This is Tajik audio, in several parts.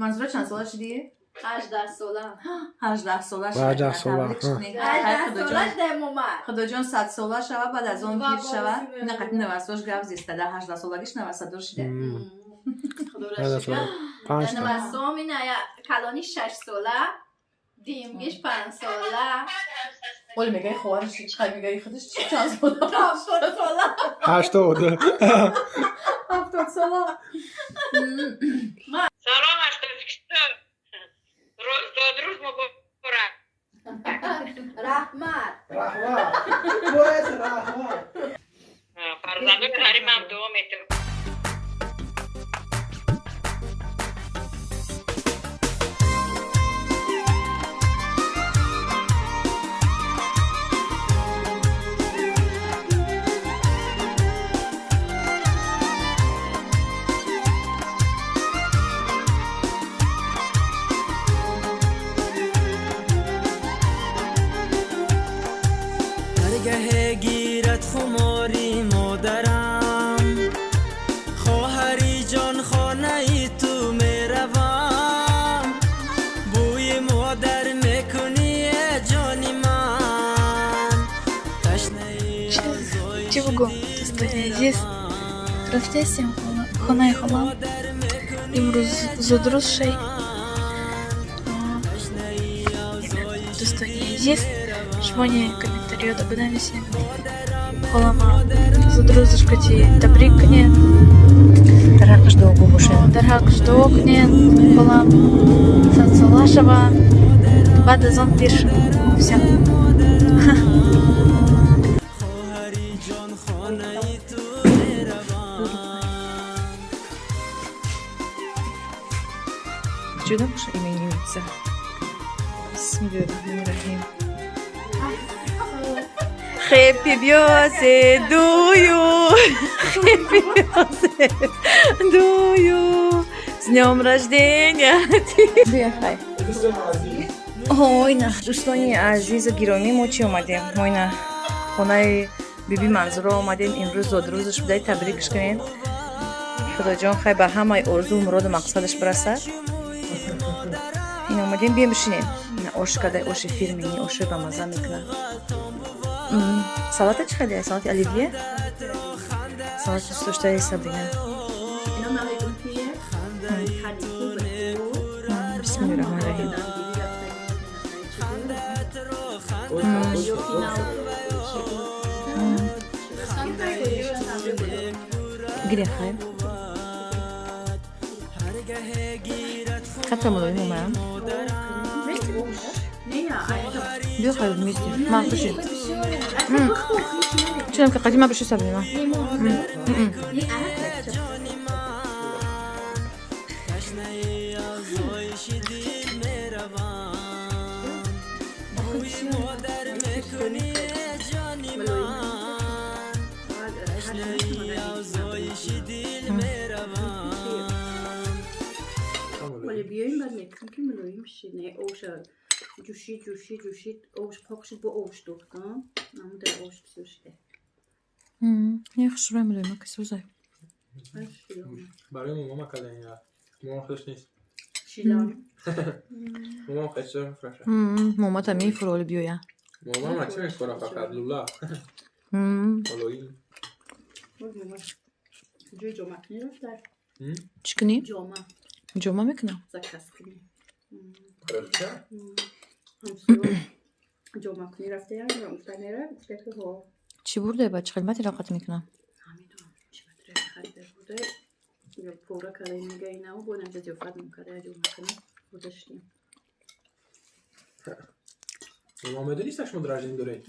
Манзура чанд сола шудӣ? 18 сола. 18 сола. 18 сола. 18 сола шудаем, омад. Худоҷон, 100 сола шава, баъд аз он пир шава. Нақати навасош гап зиста, дар 18 солагиш навасадор шуда. Худоро шукр. Панҷта. Навасом ина калони 6 сола, дуюмгиш 5 сола. Оли мегаи хоҳараш чӣ мегаи, худаш чанд сола? 70 сола. 80. 70 сола. Салом аз Тоҷикистон. Зодрӯз муборак. Раҳмат. Раҳмат, бояд раҳмат. Фарзандони ҳаримам дуо метавон. Ҳаргаҳе гирад хумори модарам, хоҳари ҷон, хонаи ту меравам, бӯи модар мекунӣ, э ҷони ман, ташнаи Чӣ бугум, дӯстони азиз? Рафтесем хонаи холам. Имрӯз зудрӯз шай. Дӯстони азиз, шумо не комментариёда бинависем. Холама зудрӯзаш кати табрик кунед. Дар ҳаққаш дуогӯ бошед. Дар ҳаққаш дуо кунед. Холам 100 сола шавад, баъд аз он пир шавад. Всё. Хоҳари ҷон, хонаи ту меравам. Чудо боша, именинница. Бисмиллоҳи раҳмони раҳим. Happy birthday to you. Happy birthday to you. С днем рождения. Бияхай. Ойна, дӯстони азизу гиромӣ, мо чӣ омадем? Мо ина хонаи биби Манзура омадем. Имрӯз зодрӯзаш будай, табрикш кунем. Худоҷон, хай ба ҳамаи орзу, муроду мақсадаш бирасад. Ин омадем, бием бишинем. Ина ош кадай, оши фирменный, оши ба мазза мекунад. Салата чӣ хеле? Салати оливье? Салати дӯстдоштаи Сабрина. Ино ман мегум, ки хали хубе. Бисмиллоҳи раҳмони раҳим. Гире, хай. Хатта мулоим омаям. Биё, хай, вместе. Ман биши. Чунам ки қадима биши, Сабрина. Ташнаи афзоиши дил меравам, бӯи модар мекунӣ, э ҷони ман, ташнаи афзоиши дил меравам. Вале биёем, баъд мекунем, ки мулоим шид. Не, оша ҷӯшид, ҷӯшид, ҷӯшид, ош пок шид, бо ош духтам. Намуда ош бисёр шиде. Не, хушрӯй, мулоима ки сӯзай. Барои мамама кардем, я мамам худаш нест. Шидам. Мамам хеле чизо мефурӯшад. Момата мефуроли, биёя. Мамама чӣ мефурӯшад? Фақат лула олои. Ҷои ҷома кунӣ рафта. Чӣ кунӣ? Ҷома. Ҷома мекунам. Заказ кунӣ. Короче. Ҷома кунӣ рафта, я гуфта мера, гуфта ки ҳо. Чӣ бурдай, ба чӣ хидмати равқат мекунам? Намедонам, чӣ батре харида бурда. Ё пора карда мега, инау бо наҷа зиёфат мекарда, ҷома кунӣ. Бурда шидем. Мама, медониста, шумо драждин доред?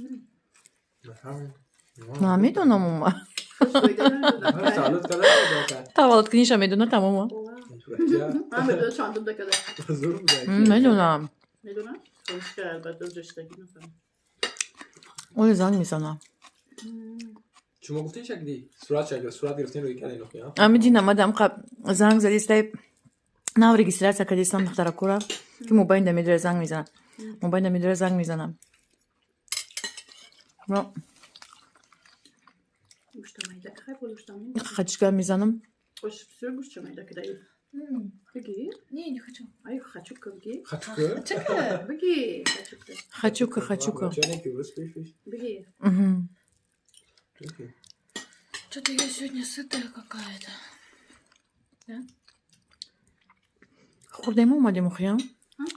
Намедонам, ома. Таваллуд карда. Таваллуд куниша медона, тамома. Ман медонам, чандум дакада. Зур буда. Медонам. Медонам? Хушка, албатта, ҷоштагӣ нафаҳмам. Оли занг мезанам. Шумо гуфтин, шакли сурат, шакли сурат гирифтин, рӯи кардин охи. Ами дин омадам, занг задистай, нав регистрация кардистам духтаракура, ки мобайнда медора занг мезанам, мобайнда медора занг мезанам. Гӯшта майда хай, бо гӯшта. Қачка мезанам. Ош бисёр гӯшта майда кидаи. Бигӣ? Не. Не, не хочу. Ай, хочу ка бигӣ. Хачука? Чака. Бигӣ, хочу ка. Хачука, хачука. Чё, Бигӣ. Что-то я сегодня сытая какая-то. Хурдем омадем охиям.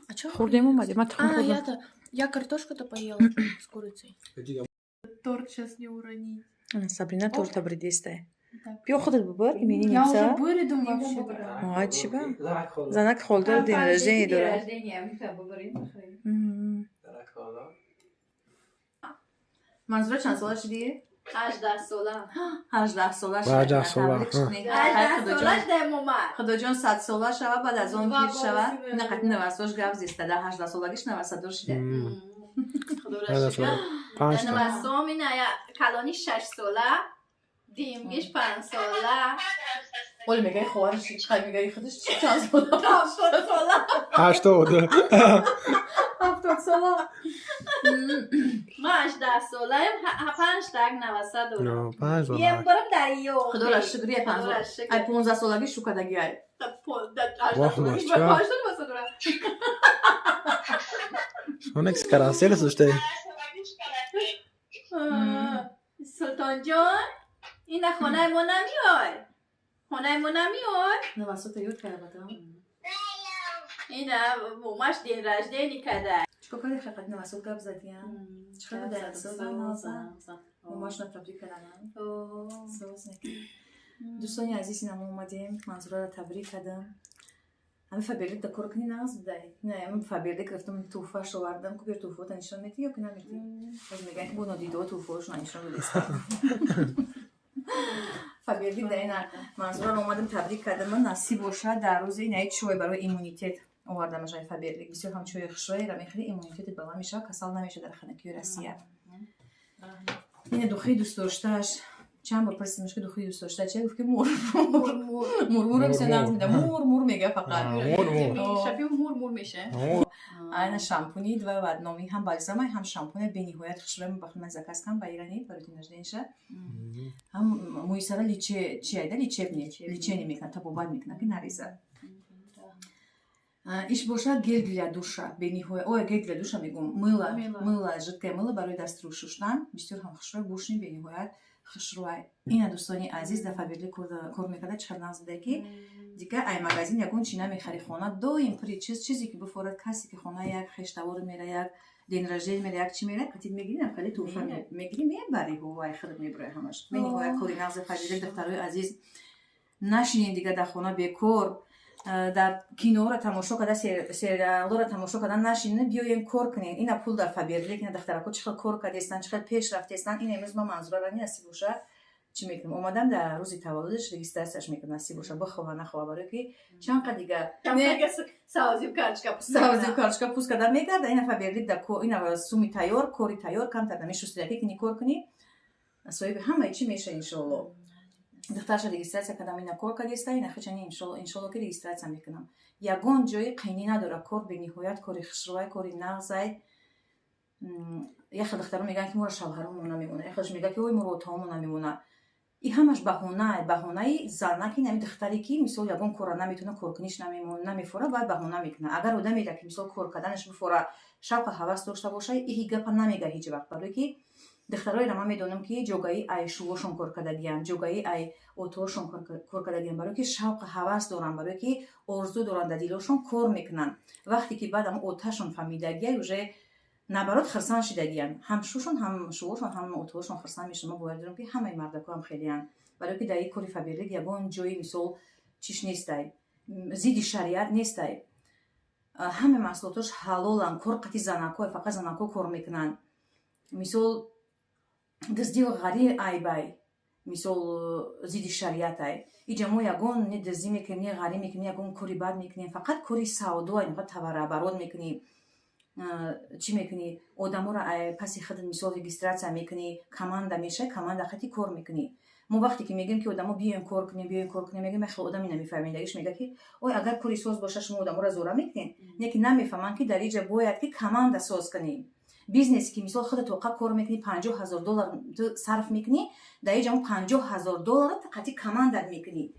А чё? Хурдем омадем. Ман тухм А, хурдам. я-то... Я картошку-то поела с курицей. Торт сейчас не уронить. Сабрина торта бридестай. Так. Биё, худат бубар, Я именинница. уже быриду вообще. А, чӣ ба? Занак холдор день рождения дорад. Манзура чанд сола шудӣ? 18 сола. 18 сола. 18 сола. 18 сола шудаем, омад. Худоҷон, 100 сола шава, баъд аз он Два пир шава. года. Ина қати навасош гап зиста, дар 18 солагиш навасадор шида. Худоро шукр. Навасом ина калони 6 сола, димгиш 5 сола. Оли мегаи хоҳараш чӣ мегаи, худаш чанд сола? 70 сола. 80. 70 сола. Ман 18 солаем, панҷ так наваса дорам. Панҷ. Бием барам дар ё. Худоро шукр, я панҷ. Худоро шукр. Ай 15 солагӣ шукадаги ай. Вах, мача. 18 наваса дорам. Сонекс карасел суште. Султонҷон, ина хонаи мо намеой? Хонаи мо намеой? Навасота ёд карда батам. Ина момаш день рождения када. Чикор кардӣ, ҳақиқат навасот гап задиям? Чӣ қадар соза? Момашна табрик кардам. Соз неки. Дӯстони азиз, ина мо омадем, Манзураро табрик кардам. Ҳами Фаберлик да кор кунӣ, нағз будай. Не, ами Фаберлик рафтам, тӯҳфаш овардам. Ку бир тӯҳфота нишон метӣ ё ки наметӣ? Боз мегӯянд, ки бо нодидо тӯҳфоашона нишон додеста. Фаберлик да ина Манзураро омадам, табрик кардам. Насиб бошад, дар рӯзи инаи чой барои иммунитет овардам ажай Фаберлик. Бисёр ҳам чои хушрӯера мехӯри, иммунитетат баланд мешавад, касал намешавад дар ханакиҳои Россия. Ина духи дӯстдоштааш. Чанд бор пурсидимаш, ки духи дӯстдошта чия, гуфт, ки мур мурмуро бисёр нағз меда, мур мур мега фақат. Шаби мур мур меша. Айна шампуни два в одном, ҳам бальзамай, ҳам шампуне, бениҳоят хушрӯя. Бахт ман заказ кардам ба ирани барои день рождения. Ҳам мӯи сара лечи чи айда, лечебный, лечение мекунад, табобат мекунад, ки нарезад. Иш бошад гель для душа, бениҳоят, ой, гель для душа мегӯм, мыло. Мыло. Мыло, жидкое мыло барои дастрӯ шуштан, бисёр ҳам хушрӯй бушни, бениҳоят хушрӯай. Ина, дӯстони азиз, дар Фаберлик кор мекарда, чӣ қадр нағз буда, ки дигар ай магазин ягон чи намехари, хона доим пури чиз. Чизе ки бифорад, касе ки хона як хештаворо мера, як день рождения мера, як чи мера, қатид мегирӣ, намхали тӯҳфа мегирӣ, мебарӣ, ҳувай худат мебурай ҳамаш. Бениҳоят кори нағзи Фаберлик. Духтарои азиз, нашинед дигар дар хона бекор, дар киноро тамошо карда, сериалоро тамошо карда нашинед, биёем кор кунем. Ина пул дар Фаберлик, ина духтарако чӣ хел кор кардестанд, чӣ хел пеш рафтестанд. Ин имрӯз ман Манзурара насиб боша чӣ мекунам, омадам, дар рӯзи таваллудаш регистрация ш мекунам, насиб боша, бихоҳа нахоҳа, барое ки чанд қад дигар Савзим карточка. Савзим карточка пуст карда мегарда. Ина Фаберлик да ина суми тайёр, кори тайёр, камтар намешустидаки кини кор кунӣ, соҳиби ҳамаи чӣ меша, иншоалло. Духтарша регистрация кардам, ина кор кардеста, ина хичани, иншолло, ки регистрация мекунам. Ягон ҷои қайнӣ надора кор, бениҳоят кори хушрӯай, кори нағзай. Яхел духтаро мегӯянд, ки моро шавҳаромон намемонад, яхелш мегӯяд, ки ой, моро отаомон намемонад. И ҳамаш баҳона, баҳонаи занаки нами духтаре, ки мисол ягон кора наметавона, коркуниш намефора, бояд баҳона мекунад. Агар одамеро, ки мисол кор карданаш бифора, шавқу ҳавас дошта боша, иҳи гапа намега ҳеҷ вақт. Барое ки духтароеро ман медонам, ки ҷогаи ай шувошон кор кардагиянд, ҷогаи ай отоошон кор кардагиянд, барое ки шавқу ҳавас доранд, барое ки орзу доранд дар дилошон, кор мекунанд. Вақте ки баъд ам оташон фаҳмидагия, уже наоборот хирсанд шидагиянд, ҳам шушон, ҳам шувошон, ҳам отоошон хирсанд мешаванд. Ман бовар дорам, ки ҳамаи мардако ҳам хелиянд, барое ки дар ин кори Фаберлик ягон ҷои мисол чиш нестай, зидди шариат нестай, ҳама маҳсулотош ҳалоланд. Кор қати занако, фақат занако кор мекунанд. Мисол, дуздию ғарӣ айбай, мисол, зидди шариатай. Иҷа мо ягон не дуздӣ мекунем, не ғарӣ мекунем, не ягон кори бад мекунем, фақат кори савдо, фақат товарооборот мекунем. Чӣ мекунӣ? Одаморо паси худ мисол регистрация мекунӣ, команда мешавӣ, команда хати кор мекунӣ. Мо вақте ки мегӯем, ки одамо биёем кор кунем, биёем кор кунем, мегӯем, хел одами намефаҳмидагиш мега, ки ой, агар кори соз боша, шумо одаморо зора мекунед. Не ки намефаҳманд, ки дар иҷа бояд ки команда соз кунӣ. Бизнесе ки мисол худат тоқа кор мекунӣ, 50 000 доллар ту сарф мекунӣ, дар иҷа мо 50 000 долларро қати командат мекунӣ.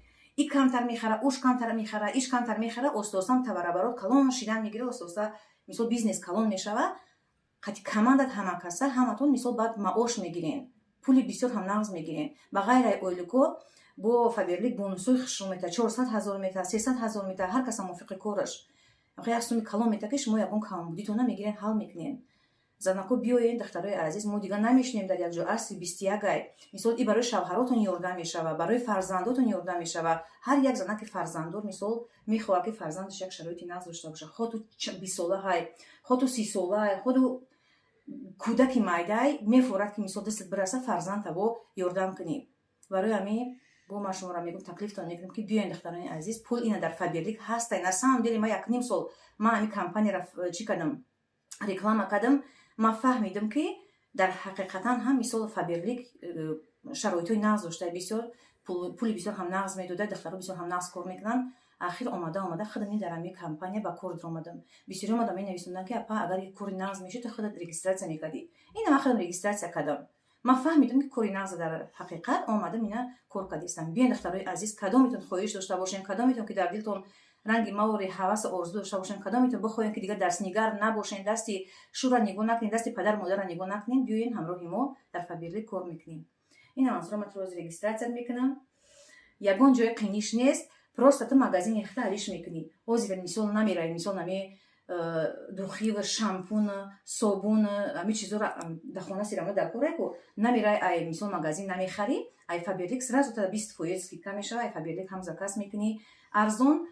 И камтар мехара, уш камтар мехара, иш камтар мехара, оста-оста товарооборот калон шидан мегира, оста-оста, мисол, бизнес калон мешава. Қати командат ҳама каса, ҳаматон, мисол, баъд маош мегирен, пули бисёр ҳам нағз мегирен. Ба ғайр ай ойлико бо Фаберлик бонусҳои хушрӯ мета, 400 000 мета, 300 000 мета, ҳар каса мувофиқи кораш. Як суми калон мета, ки шумо ягон камбудитона мегирен, ҳал мекунен. Занако, биёен, духтарои азиз, мо дигар намешинем дар якҷо. Асри 21-ай. Мисол, и барои шавҳаротон ёрдам мешава, барои фарзандотон ёрдам мешава. Ҳар як занаки фарзанддор, мисол, мехоҳад, ки фарзандаш як шароити нағз дошта боша. Хо ту 20-солаҳай, хо ту 30-солаҳай, хо ту кӯдаки майдай, мефорад, ки, мисол, дастат бираса, фарзанд бо ёрдам кунӣ. Барои ҳамин бо ман шуморо мегӯм, таклифтон мекунам, ки биёен, духтарони азиз, пул ина дар Фаберлик ҳастай. На самом деле ман якним сол ман ҳамин компанияра чӣ кардам, реклама кардам. Ман фаҳмидам, ки дар ҳақиқатан ҳам, мисол, Фаберлик шароитҳои нағз дошта, бисёр пули бисёр ҳам нағз медода, духтаро бисёр ҳам нағз кор мекунанд. Ахир омада омада худам дар ҳамин компания ба кор даромадам. Бисёри омада менависонданд, ки апа, агар кори нағз мешуд, ту худат регистрация мекардӣ. Ина ман худам регистрация кардам, ман фаҳмидам, ки кори нағза дар ҳақиқат омадам, ина кор кардистам. Биёен, духтарои азиз, кадометон хоҳиш дошта бошем, кадометон ки дар дилтон ранги мавори ҳавасу орзу дошта бошем, кадометон бихоҳем, ки дигар дастнигар набошем, дасти шӯра нигоҳ накунем, дасти падару модарро нигоҳ накунем, биёен, ҳамроҳи мо дар Фаберлик кор мекунем. Ина манзура ман туро регистрация мекунам, ягон ҷои қиниш нест. Просто ту магазини хита алиш мекунӣ. Ҳозир, мисол, намераи, мисол, наме духи ва шампун, собун, ҳами чизоро дар хона сирамо дар кораку намерай, ай, мисол, магазин намехарӣ, ай Фаберлик сразу та 20% скидка мешава. Ай Фаберлик ҳам заказ мекунӣ арзон,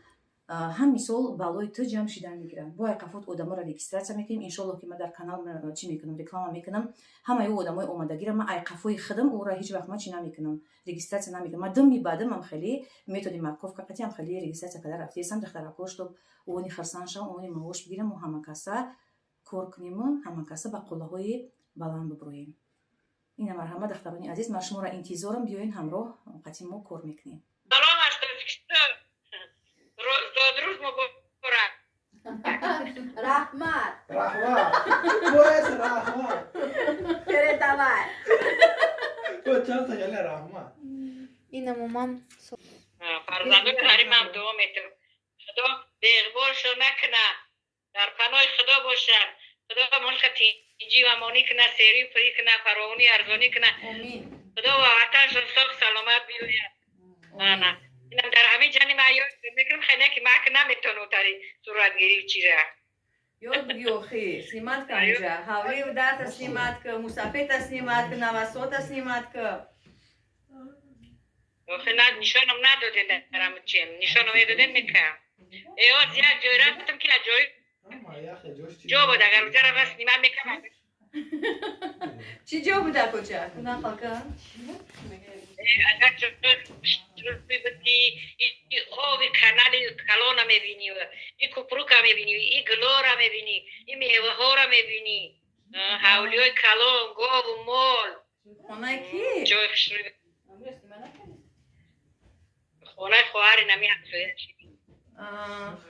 ҳам, мисол, балои ту ҷамъ шидан мегиранд. Бо айқафот одаморо регистрация мекунем. Иншолло, ки ман дар канал чӣ мекунам, реклама мекунам. Ҳамаи ӯ одамои омадагиро ман айқафои худам ӯро ҳеҷ вақт ман чӣ намекунам, регистрация намекунам. Ман дими баъдам ам хеле методи морковка қатиам хеле регистрация карда рафтаистам. Духтарако, чтоб овони хирсан шавам, овони маош бигирам, мо ҳамакаса кор куниму ҳамакаса ба қуллаҳои баланд биброем. Ина, марҳамат, духтарони азиз, ман шуморо интизорам. Биёен, ҳамроҳ қатъи мо кор мекунем. Салом аз Тоҷикистон. Зодрӯз муборак. Раҳмат. Раҳмат. Бояд раҳмат. Передавай. Чанд та раҳмат. Ина момам. Фарзандони ҳаримам дуо метавам. Худо беғборшо накуна. Дар паноҳи Худо бошанд. Худо мулка тинҷӣ ва амонӣ куна, серию пурӣ куна, фаровонӣ арзонӣ куна. Худо ва ватаншон соғ саломат биёяд. Ана. Инам дар ҳамин ҷани ма ёд мекунам, хеле ки мак наметону тари суратгирӣ чира. Ёд буги, охи, снимать ка инҷа. Ҳавлию дарта снимать ка, мусафета снимать ка, навасота снимать ка. Охи, на нишонам надоден дар ҳамин чем. Нишонам медоден, мекам. Э, оз як ҷой рафтам, ки ҷой ҷо буд, агар уҷара бас снимать мекам. Чӣ ҷо буда, коча? Нақл ка. Агар буд, ки оби канали калона мебинӣ, и купрука мебинӣ, и гулора мебинӣ, и меваҳора мебинӣ, ҳавлиҳои калон, гову мол. Хонаи ки? Ҷои хушрӯй, хонаи хоҳари нами ҳамсоя.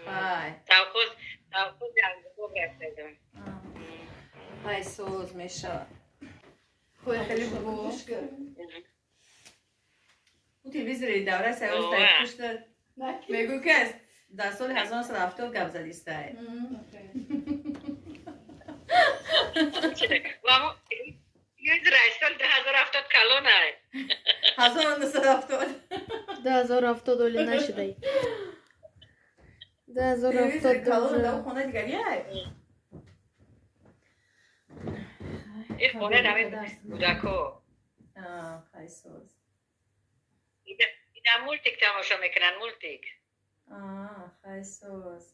Хай. Тавхоз, тавхози ангубоб рафтадам. Ай, соз мешавад. Хой, хеле хуб. У телевизори давра саёстай пушта мегӯ, ки аз дар соли 1970 гап задистай. Соли 2070 калонай. 1970. 2070 оли нашудай. 2070. Калон дар хона дигариай. Ин хона дами кӯдако. Хай, соз. Ина мультик тамошо мекунанд, мультик. Хай, соз.